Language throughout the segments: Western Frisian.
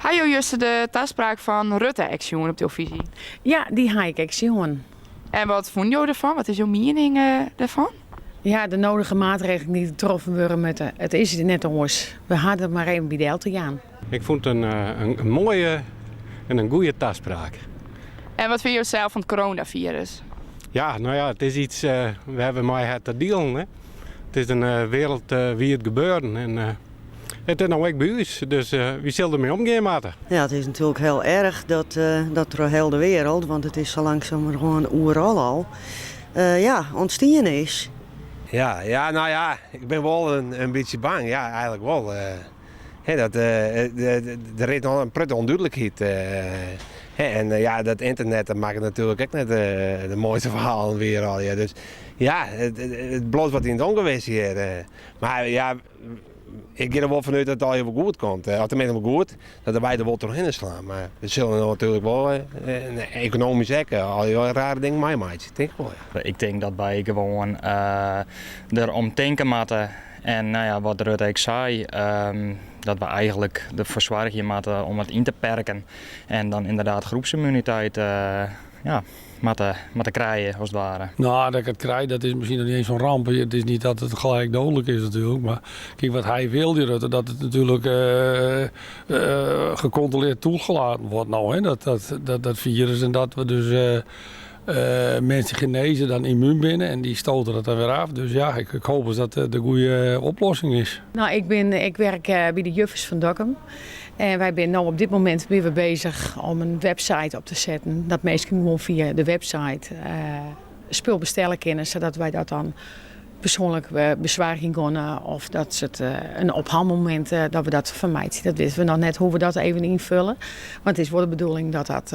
Ha jo juster de taspraak fan Rutte ek sjoen op telefyzje? Ja, dy ha ik ek sjoen. En wat fûnen jo derfan? Wat is jo miening derfan? Ja, de nodige maatregelen dy't troffen wurde moatte. It is net oars. We ha der mar even by del te jaan. Ik fûn it in moaie en in goede taspraak. En wat fine jo sels fan it coronafirus? Ja, no ja, it is yts wêr't we mei ha te dealen. Hè. It is in wereldwiid gebeuren en it is no ek by ús, dus wy sille dermei omgean moatte. Ja, it is natuerlik hiel erch dat dat troch hiel de wereld, want it is sa langsumerhân oeral al, ja, ûntstien is. Ja, ja, no ja, ik bin wol in bytsje bang. Ja, eigenlik wol. Hè, dat, der is noch in protte ûndúdlikheid. Hè, en ja, dat ynternet dat makket natuerlik ek net de moaiste ferhalen wier allegear. Dus ja, it bliuwt wat yn it ûngewis hjir. Mar ja, ik gean der wol fanút dat it allegear wol goed komt. Of teminsten wol goed, dat wy der wol trochhinne slaan. Mar we sille no natuerlik wol ekonomysk ek allegear rare dingen meimeitsje, tink ik wol. Ja. Ik tink dat wy gewoan der om tinke moatte. En no ja, wat Rutte ek sei, dat we eigenlik derfoar soargje moatte om it yn te perken. En dan ynderdaad groepsimmuniteit ja, moatte, moatte krije, as it ware. Nou, dat ik het krijg, dat is misschien nog niet eens zo'n ramp. Het is niet dat het gelijk dodelijk is natuurlijk. Maar kijk, wat hij wil, die Rutte, dat het natuurlijk gecontroleerd toegelaten wordt nou. Hè? Dat, dat, dat, dat virus en dat we dus mensen genezen dan immuun binnen en die stoten dat dan weer af. Dus ja, ik, ik hoop dat dat de goede oplossing is. Nou, ik werk by de Juffers fan Dokkum. En wy binne no op dit momint binne we bezich om in website op te setten. Dat minsken gewoan fia de website spul bestelle kinne, sadat wy dat dan persoanlik besoargjen kinne. Of dat se it in ophaalmomint dat we dat fermeitsje. Dat witte we noch net hoe't we dat even ynfolje. Want it is wol de bedoeling dat dat,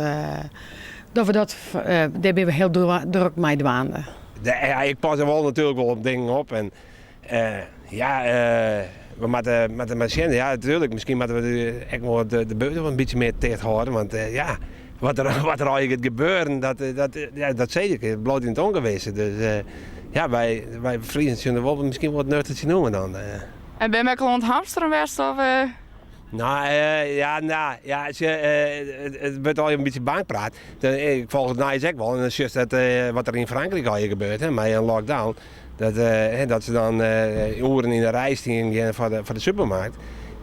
dat we dat, dêr binne we hiel drok mei dwaande. Ja, ik pas der wol natuerlik wol op dingen op. En ja, we moatte, moatte mar sjen. Ja, natuerlik, miskien moatte we ek wol de buert in bytsje mear ticht hâlde. Want ja, wat der allegear giet gebeuren, dat, dat, ja, dat sis ik, it bliuwt yn it ûngewisse. Dus ja, wy Friezen soene der wol miskien wat nuchter tsjinoer dan. En binne jo ek al oan it hamsteren west? Of? Nou, ja, nou, ja, it wurdt al in bytsje bang praat. Ik folch it nijs ek wol en dan sjochst dat wat der yn Frankryk allegear gebeurt, hè, mei in lockdown. Dat, dat se dan oeren yn de rij stean gean foar de supermarkt.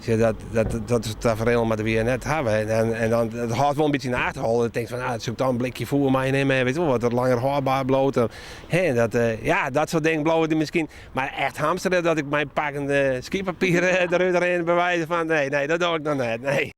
Dat, dat, dat tafereel moatte wy net hawwe. En dan, dat hâldt wol in bytsje yn de achterholle. Dan tinkst fan, ah, soe ik dan in blikje foer meinimme, wit wol, wat wat langer hâldber bliuwt. Hè, dat, ja, dat soart dingen bliuwe der miskien. Mar echt hamsteren, dat ik mei pakken skypapier derút rin, by wize fan, nee, nee, dat doch ik noch net, nee.